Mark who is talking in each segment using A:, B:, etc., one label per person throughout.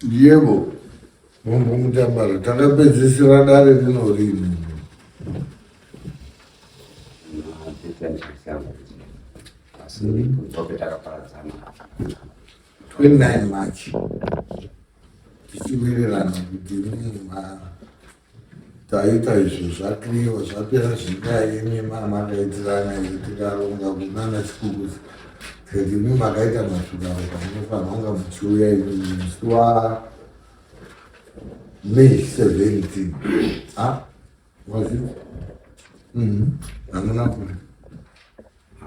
A: Yebo, Mambo Mutambara, takapedzisira dare rino rini?
B: Asi takaparadzana
A: 29 March tichiwirirana kuti ma taita izvo zvakiriwa zvapera zvinyaya imi makaitirana izvi tikaronga kunana chikukuzi tikati imi makaita masvikaropa munofanira kunga muchiuya imi musi wa May 17 ah was it hamuna kuri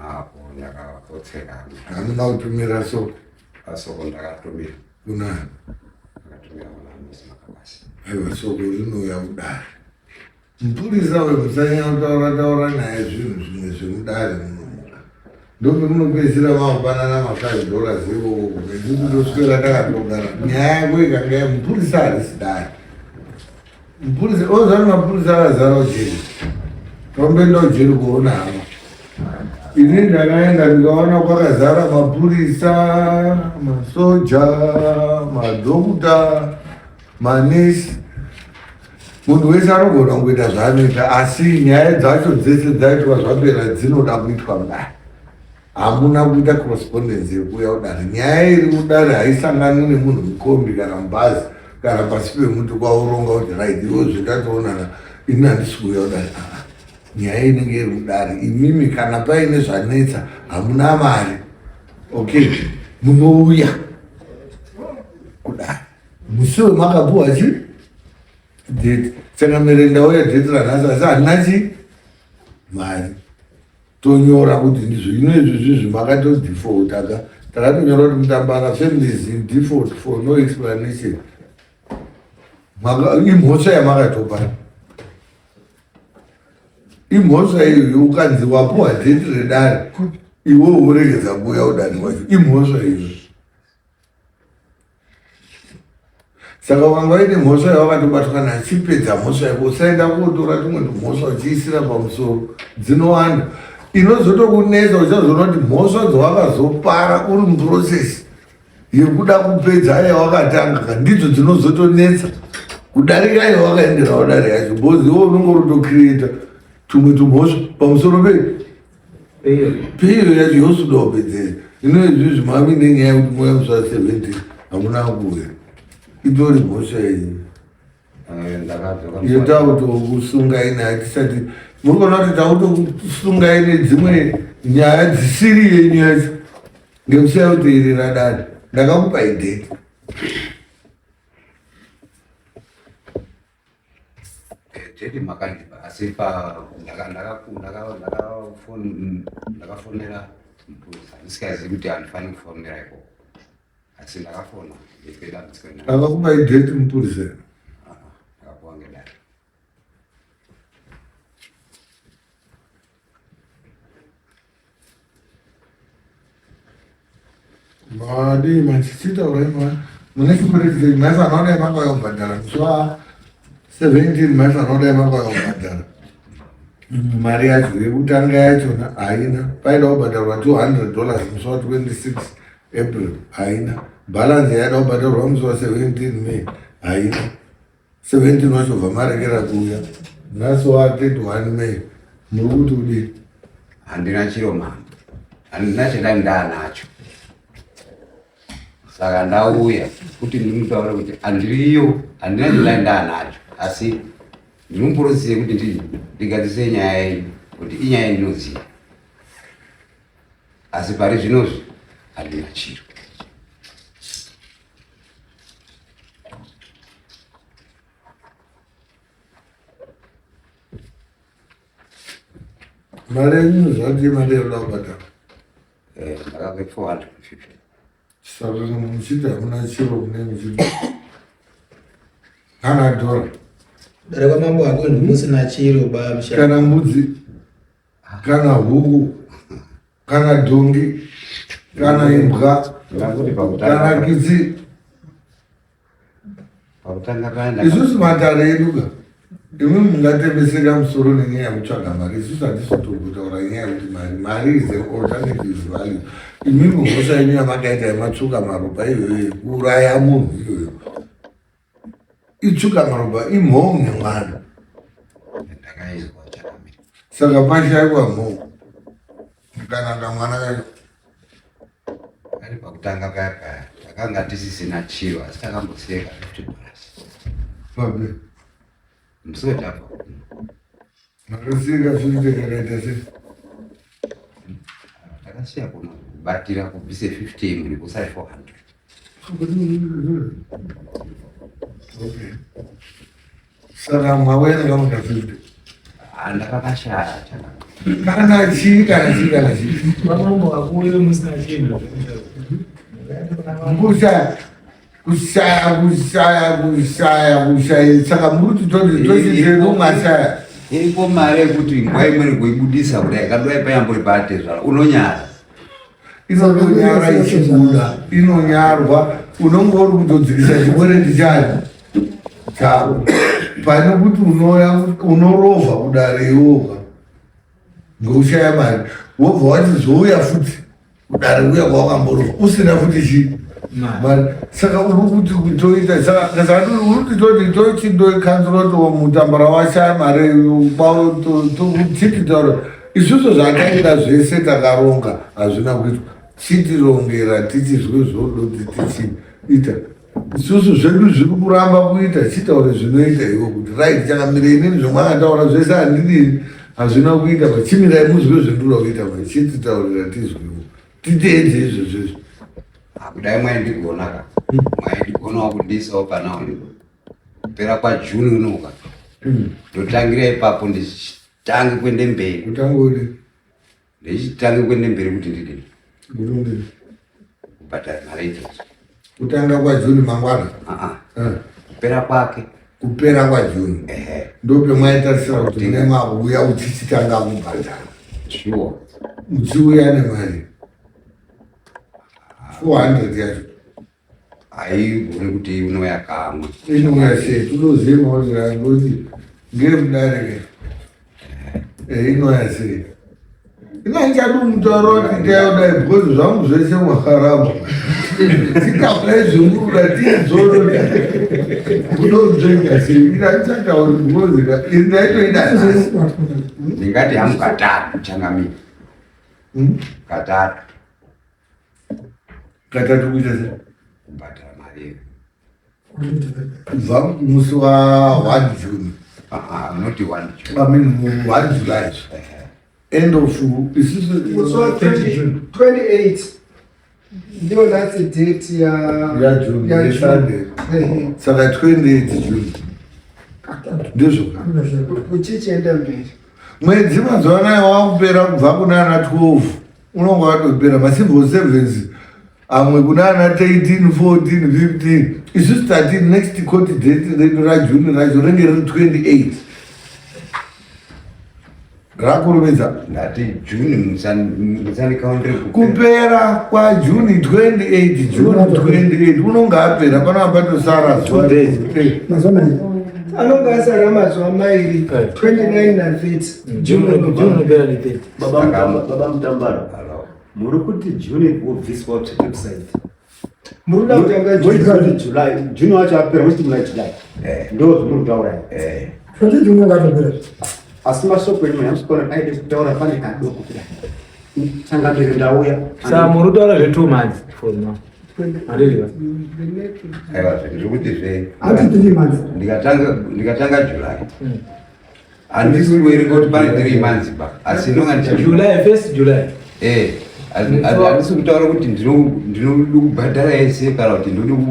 B: apo ndakapotseka
A: hamuna kutumira soko
B: soko ndakatumira
A: kunani
B: ndakatumira kuna Miss Makabasi
A: aiwa soko rinouya kudare mupurisa uyo musanyanya kutaura taura naye zvinhu zvimwe zvemudare munomuka ndopemunopedzisira makupanana ma5 dollars iwowo ndikutoswera ndakatogara nyaya yako ikanga mupurisa harisi dare mupurisa ozani mapurisa akazara ujeri tomboenda ujeri kuona hama ini ndakaenda ndikaona kwakazara mapurisa masoja madhokuta manesi munhu wese anogona kungoita zvaanoita asi nyaya dzacho dzese dzaitwa zvapera dzinoda kuitwa mudare Hamuna kuita correspondence yekuuya kudare. Nyaya iri mudare haisanganwi nemunhu mukombi kana mubhazi kana pasi pemuti kwauronga kuti right iwo zvekatoonana ini handisi kuuya kudare. Ah, ah. Nyaya inenge iri mudare. Imimi kana paine zvanetsa hamuna mari. Okay, munouya kudare. Musi wemakapuwa chi date. Changamire ndauya date ranhasi asi handina chi mari. Tonyora kuti ndizvo ino izvi zvizvi makatodefaulta ka takatonyora kuti mutambara families in default for no explanation imhosva yamakatopa imhosva iyoyo ukanzi wapuwa dheti redare iwe woregedza kuuya udani wacho imhosva iyoyo Saka ukanga uine mhosva yawakatobatwa nayo chipedza mhosva yako usaenda kotora tumwe tumhosva uchiisira pamusoro dzinowanda inozotokunetsa uchazoona kuti mhosva dzawakazopara uri muprocess yekuda kupedza yawakatanga ka ndidzo dzinozotonetsa kudarika yawakaenderawo dare yacho because iwe unenge urutocreata tumwe tumhosva pamusoro pe Piyo yacho yosuda kupedzera. Ino izvi zvimami nenyaya yekuti moya musi wa 17 hamuna kuuya. Itori mhosva iyi. Iyo takutokusungai nayo tisati muri kuona kuti takutokusungai nedzimwe nyaya dzisiri yenyu yacho ngekusaya kuteerera dare. Ndakakupai date.
B: Tete makandipa asi pa ndakafonera mupurisa ndisikazivi kuti handifaniri kufonera ikoko asi ndakafona ndikadambudziko
A: Akakupai date mupurisa?
B: Ndakapuwa ngedare.
A: Madii machitaurai mune chikwereti chenyu maifanira kudai makauya kubhadhara musi wa 17 maifanira kudai makauya kubhadhara mari yacho yekutanga yachona haina paida kubhadharwa 200 dollars musi wa 26 April haina balance yaida kubhadharwa musi wa 17 May haina 17 wacho bva marekera kuuya nhasi wa 31 May muri kuti kudii?
B: Handina chiro mama, handina chandai ndaanacho, saka ndauya kuti ndimutaure kuti handiriyo, handina chandai ndaanacho, asi ndinomuporosise kuti ndigadzise nyaya yenyu kuti inyaya yandinoziva, asi pari zvinozvi handina chiro.
A: Mari yenyu zvati mari yauda kubhadhara?
B: Eh, ndakape 450.
A: Saka kana muchiti hamuna chiro mune muchiti kana dhora.
C: Dare kwamambo hakunzi musina chiro ba
A: Kana mbudzi kana huku kana dhongi kana imbwa kana kitsi isusu matare edu ka imwe mungatemeseka musoro nenyaya yekutsvaga mari isusu hatisi kutombotaura nyaya yekuti mari mari is an alternative value imimi mhosva yenyu yamakaita yematsvuka maropa iyoyo yekuuraya munhu iyoyo. Itsvuka maropa imhou nemwana.
B: Ndakaizwa chakamira.
A: Saka pashaikwa mhou. Kana kamwana kacho.
B: Kari pakutanga paya paya takanga tisisina chiro asi takamboseka $50.
A: Papi.
B: Musi wetapa.
A: Makasiyeka 50 kakaita sei?
B: Takasiya kuno kubatira kubvise 50 imwe nekusai 400.
A: Okay. Saka mauya nekamwe ka 50.
B: Ndakakashaya chakamira.
A: Kana chii kana chii kana chii.
C: Vamambo vakuuye musina chinhu.
A: Kushaya kushaya kushaya kushaya kushaya saka muri kuti toti tochitero mashaya.
B: Iripo mari yekuti nguva imweni kuibudisa kudai kadai panyambori paatezvara unonyara.
A: Inotonyara ichibuda inonyarwa unonge uri kutodzikisa chikwereti chayo chako pane kuti unoya unorovha kudare iwoka ngekushaya mari wobva wati zvouya futi kudare uya kwawakamborova usina futi chii mari saka uri kuti kutoita saka saka uri kuti toti tochindokhanzura kuti mutambara washaya mari chititaura isusu zvataita zvese takaronga hazvina kuitwa chitirongera tichizwe zvodoti tichiita isusu zvedu zviri kuramba kuita chitaure zvinoita iwo kuti right chakamira inini zvemwakataura zvese handidini hazvina kuita pa chimirai muzwe zvendinoda kuita pa chititaurira tizwewo titeedze izvozvo izvo.
B: Kudai mwaindigona ka mwaindigonawo kundiisawo pana kupera kwaJune unoka ndotangira ipapo ndichitange kuende mberi.
A: Kutanga uri
B: Ndichitange kuende mberi kuti ndidini
A: kuti
B: kubhadhara mari idzodzo.
A: Kutanga kwaJune mangwana.
B: Kupera kwake.
A: Kupera kwaJune.
B: Ehe.
A: Ndopemwaitarisira kuti mune makuuya uchichitanga kubhadhara.
B: Sure.
A: Uchiuya nemari 400 yacho.
B: Haigoni kuti inouya kamwe.
A: Inouya sei? Totoziva kuti rangoti ngeremudare ke. Inouya sei? Ina ndichadi mutauro kuti ndiyodai because zvangu zvese mwakaramba. Tikaudai zvemuruda tizoro kudonzvenga sei? Ina ndichatauri because ka ini ndaitoida nhasi.
B: Ndingati hamu katatu changamire. Katatu.
A: Katatu kuita sei?
B: Kubhadhara mari iyo.
A: Kubva musi wa 1 June.
B: Not 1 June.
A: I mean 1 July. End of isusu
D: Musi wa
C: 30 June.
D: 28 ndiyo that's the date ya
A: ya June
D: ya
A: yeSunday.
D: Ehe.
A: Saka 28 June. Ndizvo ka.
D: Uchichienda mberi.
A: Mwedzi mazuva anaya wakupera kubva kuna ana 12 unonga watopera macivil servants amwe kuna ana 13 14 15 isusu tati next court date redu raJune racho ringe riri 28 rakurumidza.
B: Ndati June musandikaundire
A: kupera kwaJune 28 June 28 unonga apera panapa patosara zuva.
D: Anonga asara mazuva mairi 29 na 30.
C: June unopera ne 30.
E: Baba Mutambara, muri kuti June wobviswa website.
D: Muri kuda kutanga
E: Muri
D: June.
E: kuti July, June wacho apera muchiti muna July. Ndo zvamuri kutaura. Asi mashoko enyu hamusikuona aide kutaura pane kadoko kudai. Changamire ndauya.
C: Saka muri kutaura zve 2 months for now. Handiti?
B: Aiwa, ndiri kuti zve ndikatanga July. Handisi kuerenga kuti pane 3 months ba. Asi ndonga ndicha
C: July 1st July.
B: Handisi kutaura kuti ndinoda kubhadhara yese kana kuti ndinoda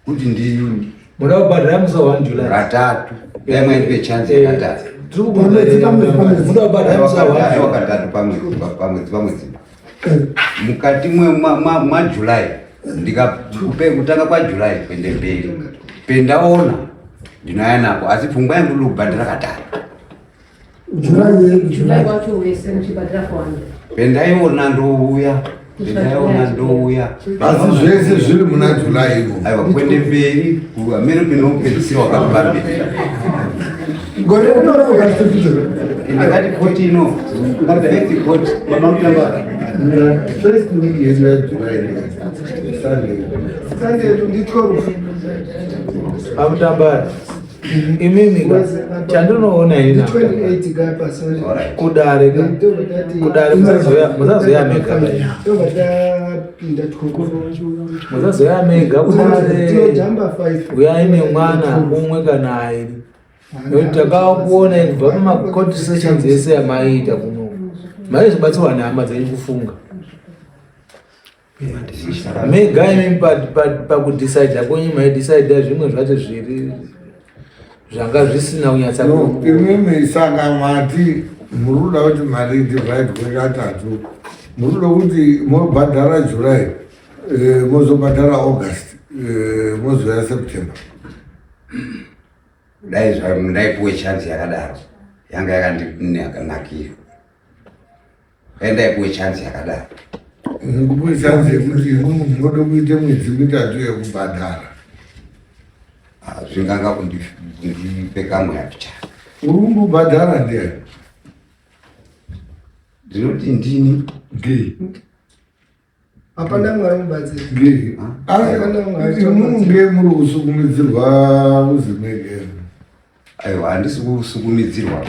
B: kuti ndi
C: Muda kubhadhara musi wa 1 July.
B: katatu. Dai mwaindipe chance katatu.
C: Tiri kubhadhara. Muda kubhadhara musi wa 1
B: Aiwa
C: July.
B: katatu pamwedzi pamwedzi pamwedzi. Mukati mwaJuly ndikape kutanga kwaJuly kuende mberi pendaona ndinouya nako asi pfungwa yangu ndiri kubhadhara katatu.
F: July wacho wese muchibhadhara 400.
B: Pendaiona ndouya, pendaiona ndouya.
A: Asi zvese zviri muna July imomo.
B: Aiwa kuende mberi amene pinopedzisira wakapamberi.
D: Gore rino
B: Ndakati koti ino, first court.
E: Baba Mutambara.
A: First week yedu yaJuly Sunday.
D: Sunday ndi 12.
G: Pamutambara imimi ka chandinoona
D: Ndi
G: ini
D: 28 ka pa Sunday.
B: Alright.
G: kudare ka kudare musazoya mega kai.
D: Tobva tapinda 12.
G: Musazoya mega kudare.
D: Tinojamba 5.
G: Uyai nemwana umwe kana airi, nekuti takakuona kubva pamacourt sessions ese amaiita kuno, maizobatsirwa nehama dzenyu kufunga mega. Imi pakudhisaidha kwenyu maidhisaidha zvimwe zvacho zviri zvanga zvisina kunyatsa.
A: No, imimi saka mati muri kuda kuti mari idivhaidwe katatu. Muri kuda kuti mobhadhara July, mozobhadhara August, mozoya September.
B: Dai ndaipuwe chance yakadaro, yanga yakandinakira. Dai ndaipuwe chance yakadaro.
A: Mukupuwe chance yekuti imwimwi munoda kuite mwedzi 3 yekubhadhara.
B: Ah, zvinganga kundipe kamwe apicha.
A: Uri kumbobhadhara ndiani?
B: Ndinoti ndini.
A: Ngei?
D: Hapana mwari mubatsiri.
A: Ngei?
D: Ah.
A: Imwimwi ngei muri kusukumidzirwa kuzimeke?
B: Aiwa, handisi kusukumidzirwa.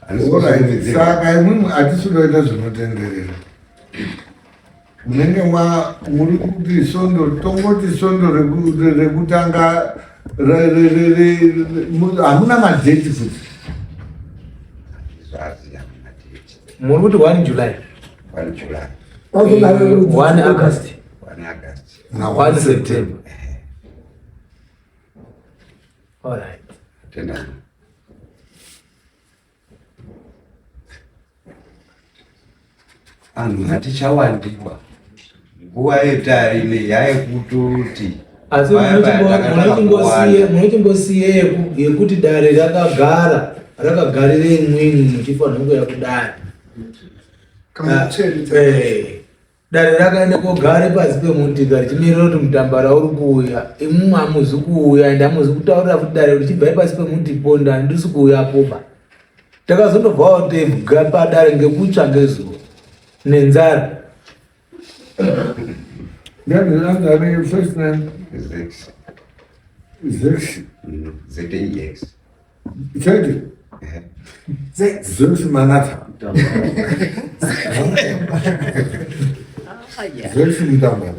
B: Handisi
A: Alright,
B: kusukumidzirwa.
A: Saka imwimwi hatisi kutoita zvinotenderera. Munenge muri kuti sondo, tongoti sondo rekutanga hamuna madheti futi.
B: Zvazi hamuna date.
G: Muri kuti 1 July,
B: 1 July.
G: 1 August,
B: 1 August.
A: Na
G: 1 September. Alright.
B: Tenda. Anhu hatichawandiwa, nguva yetarine yaikutoti.
G: Asi munochimbosiye yekuti dare rakagara rakagarire imwimwi muchifanira kuuya kudare. Dare rakaenda kogare pasi pemutika richimirira kuti Mutambara uri kuuya, imwimwi hamuzi kuuya, ende hamuzi kutaurira futi dare kuti chibvai pasi pemutipo, ndandisi kuuyapoba. Takazondobvawo tega padare ngekutsva ngezuva nenzara.
A: Ndani first name?
B: Zex.
A: Zex.
B: Zex.
A: Chete. Zex Manata. Zex Mutambara.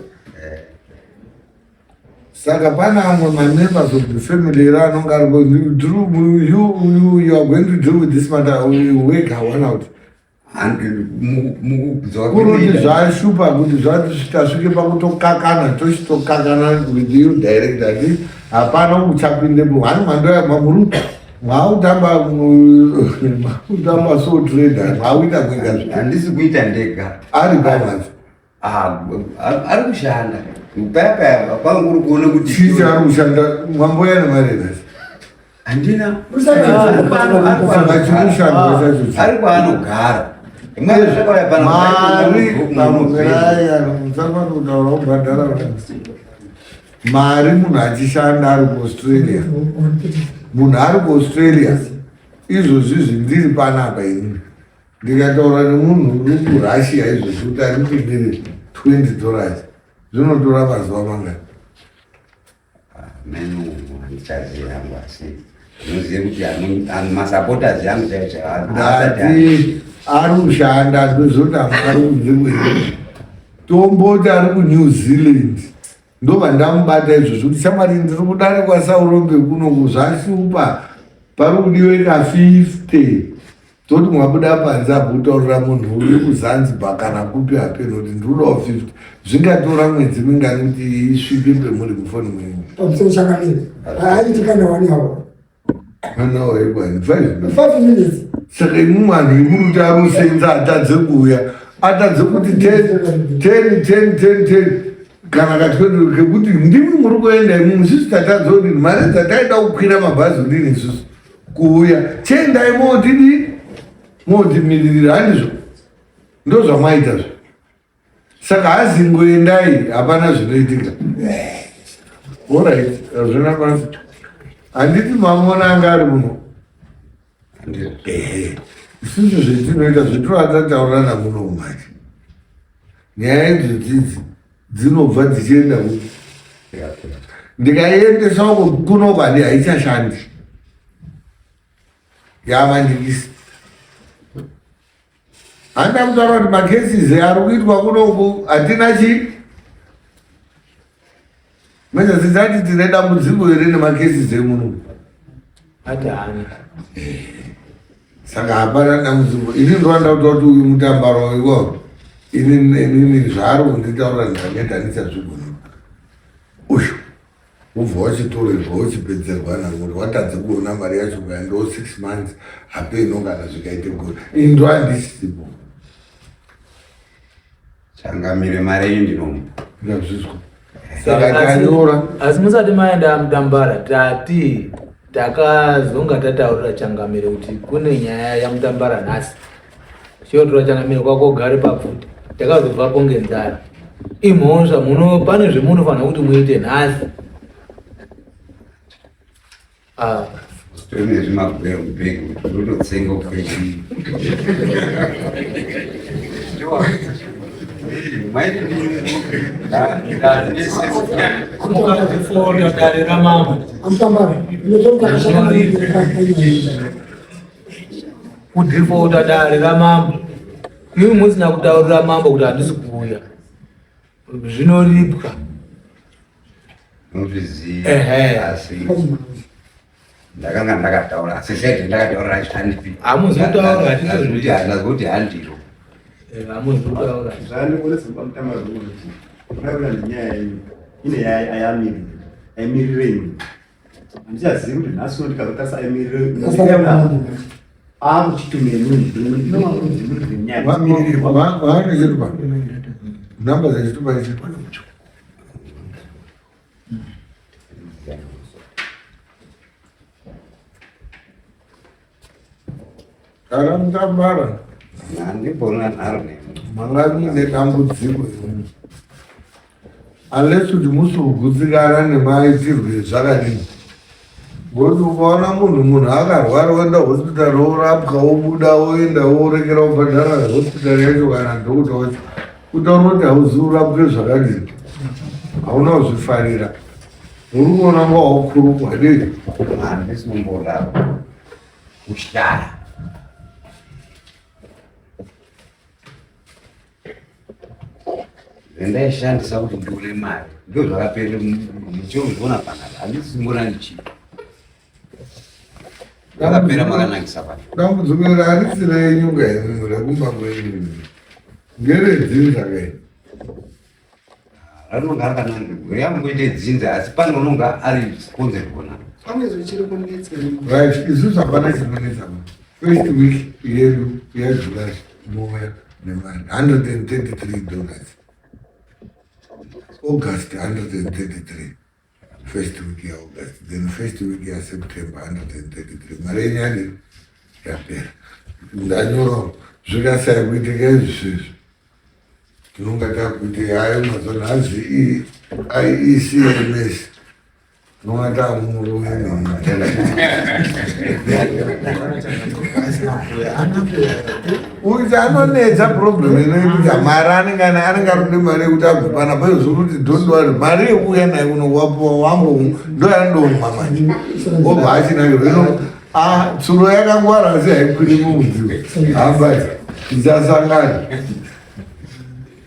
A: Saka pane amwe mamembers of the family ere anonga aripo? You are going to deal with this matter wega one out?
B: Mukudzoka.
A: Kuroti zvashupa kuti tasvike pakutokakana, tochitokakana with you direct. Ati hapana uchapindepo hani mandoya mamuri maakutamba sole trader, maakuita mwega zve.
B: Handisi kuita ndega.
A: Ari pamanje?
B: Ah, ari kushanda paya paya kwangu uri kuona kuti.
A: Chii chaari kushanda? Mwamboya nemari nhasi?
B: Handina.
A: Saka chikushandwa chacho?
B: Ari kwaanogara.
A: Mari pamumirai, musafana kutaura kubhadhara mari munhu achishanda ari kuAustralia. Munhu ari kuAustralia izvozvizvi, ndiri panapa inini, ndikataura nemunhu uri kuRussia izvozvi kuti anditumire $20, zvinotora mazuva mangani?
B: Menu handichaziva hangu, asi ndinozive kuti masupporters yangu chaivo chaivo.
A: Ndati ari kushanda, ndozoti ari kunze kwenyika, tomboti ari kuNew Zealand, ndobva ndamubata izvozvo kuti shamwari, ndiri kudare kwaSaurombe kunoku, zvashupa, pari kudiwe ka50. Toti mwabuda panze apo kutaurira munhu uri kuZanzibar kana kupi apeno kuti ndikudawo 50, zvingatora mwedzi mingani kuti isvike pemuri mufoni mwenyu?
H: Pamusoro chakamira haaiti kana 1 hour.
A: 1 hour yekwani? 5?
H: 5 minutes.
A: Saka imwe vanhu imuri kuti ari kusenza atadze kuuya, atadze kuti 10 10 10 10 10 kana ka20, kekuti ndimi muri kuenda imwe, isusu tatadza kudini? Mari dzataida kukwira mabhazi kudini isusu kuuya? Chiendai motidii, motimiririra, handizvo? Ndo zvamaita zvo. Saka hazingoendai, hapana zvinoitika. Alright, hazvina basa. Handiti mamuona anga ari muno? Ehe, isusu zvetinoita zvetinova tataurana muno manje, nyaya idzodzidzi. Dzinobva dzichienda ku ndikaiendesa uko kunoko handi haichashandi yavandikisi handa kutaura kuti macases ari kuitwa kunoku hatina chii manje tisati tine dambudziko here nemacases emuno
G: Ati haana.
A: Saka hapana dambudziko ini ndovanda kutaura kuti uyu mutambaro iwawo ini inini zvaari kunditaura ndaneta ndichazvigona uyu ubva wachitorerwa uchipedzerwa namuri watadza kuona mari yacho kaendawo 6 months hapeno kana zvikaite gore ini ndo handisipo
B: Changamire mari yenyu ndinomupa.
A: Ndazvizwa. Saka tanyora.
G: Asi musati maenda Mutambara tati takazonga tataurira Changamire kuti kune nyaya yaMutambara nhasi. Chiotora Changamire kwako gare papfuti. Takazobvapo ngenzara. Imhosva muno pane zvemunofanira kuti muite nhasi. Ah.
B: Tone zvimagwero mubhegi kuti ndototsenga upenyu.
G: Dare ramambo. Kudhifota dare ramambo. Imi musina kutaurira mambo kuti handisi kuuya. Zvinoripwa.
B: Unozviziva asi ndakanga ndakataura asi said ndakataura handipi.
G: Hamuzi kutaura hatitozvizivi.
B: Ndazoti handiro.
G: Eh, hamuzi kutaura.
E: Zvandikuonesa pamutamba zvekuti unaona nenyaya yenyu ine yayamirira aimirire ini handichazivi kuti nhasi uno ndikazotarisa aimirire akuchitumeni
A: Vaane chitupa namba dzechitupa ichi Kana mutambara
B: Handibona nharo nemi.
A: Manga mune dambudziko imi. Unless kuti musi kugutsikana nemaitirwo ezvakadini. Ngokuti ukaona munhu munhu akarwara oenda hospital orapwa obuda oenda orekera kubhadhara hospital yacho kana dhokota wacho kutaura kuti hauzi urapwe zvakadini hauna kuzvifarira uri kuona nga wakurukwa dei
B: Handisi kumborapa. Kushaya. Zvendaishandisa kuti ndione mari ndo zvakapere muchirozviona panapa handisi kumbona ndichii zvakapera makanakisa pano.
A: Dambudziko iri harisi renyu ka imi rekumba kwenyu ngeredzinza ka iri.
B: Ranonga rakananga riyangoite dzinza asi pane unonga ari sponsored kona.
D: Pamwe zvichiri kunetsa.
A: Right, isusu hapana chinonetsa. First week yedu yaJuly mouya nemari $133. August 133. First week yaAugust then first week yaSeptember 133. Mari yenyu yadini? Yapera. Ndanyora zvikasaya kuitika izvi zvezvi. Tinonga takuti hayo mazuva nhasi IECMS tinonga tamurume uyu anonetsa problem inoitika mari anenge anenge arikude mari yekuti abve panapa izvo kuti don't worry mari yekuuya naye kuno wapuwa wangu ndoyandomwa manje obva achina ino ah, tsuro yakangwara asi haikwiri mumudziwo hambati tichasangana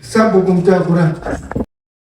D: Sabhuku Mutakura.